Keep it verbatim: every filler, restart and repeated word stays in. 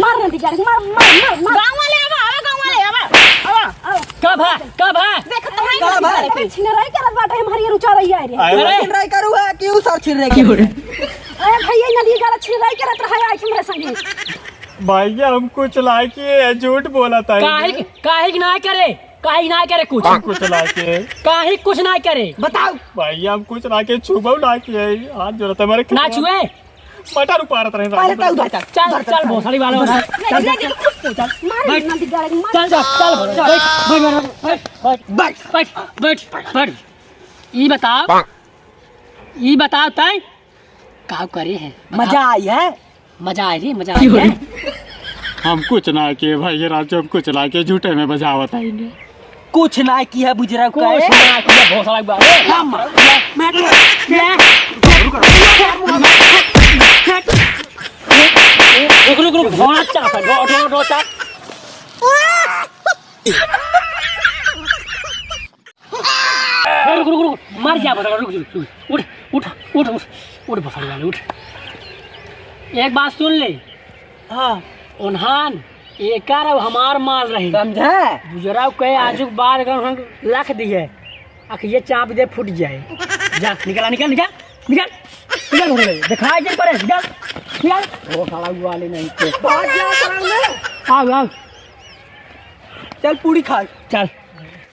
मार ना बिगाड़, मार, मार, मार, मार। गाँव वाले आवा, आवा, गाँव वाले आवा, आवा। आवा। का भा, का भा? देखत तो है का भा? अरे छिनराई करत बाटे, हमारी रुचा रही है रे। अरे अरे। छिनराई करू है, क्यों सर छिनराई करू है? अरे भैया, नदी गाड़ा छिनराई करत रहा है, आज हमरे संगे। भैया, हम कुछ ना किए, झूठ बोलत है। काहे कि, काहे कि ना करे? काहे कि ना करे कुछ? हम कुछ ना किए। काहे कुछ ना करे? बताओ। भैया, हम कुछ ना किए, छुबो ना किए। हाथ जोड़त है हमारे ना खिलाफ। छुए? मटर उपाड़त रहे। पहले तो उधर चल। चल, उधर चल, चल। भोसड़ी वाला उधर। चल, चल, चल। मार बैठ। ना बिगाड़, मार। चल, चल, चल, बैठ, बैठ, बैठ, बैठ, बैठ। बैठ, बैठ, बैठ, बैठ। ई बताओ, ई बताओ तैं का करे है? मजा आई है? मजा आई रे, मजा आई है। हम कुछ ना किए भाई, ये राजू, हम कुछ ना किए, झूठे में बजावत है इन्हें। कुछ ना किए बुजरा कुछ का है? ना किए भोसड़ा बा। ए, हम, मैं, मैं, रुक, रुक, रुक, ढोना चाप है, ढो-, ढो-, ढो चाप। ए, रुक, रुक, रुक, मर जा, बता, रुक, रुक, रुक, उठ, उठ, उठ, उठ, उठ, बता, उठ। एक बात सुन ले। हाँ। उन्हान एकर और हमार माल रही। समझा? बुजरा के आजू के बाद अगर हम रख दिए, अखिए चाप दे फूट जाए। जा, निकला, निकल, निकल, निकल, निकल, हो गए। दिखाई दे पड़े, निकल। क्या? वो साला हुआ ले नहीं तो। भाग जा, साला ले। आओ, आओ। चल, पूड़ी खा। चल।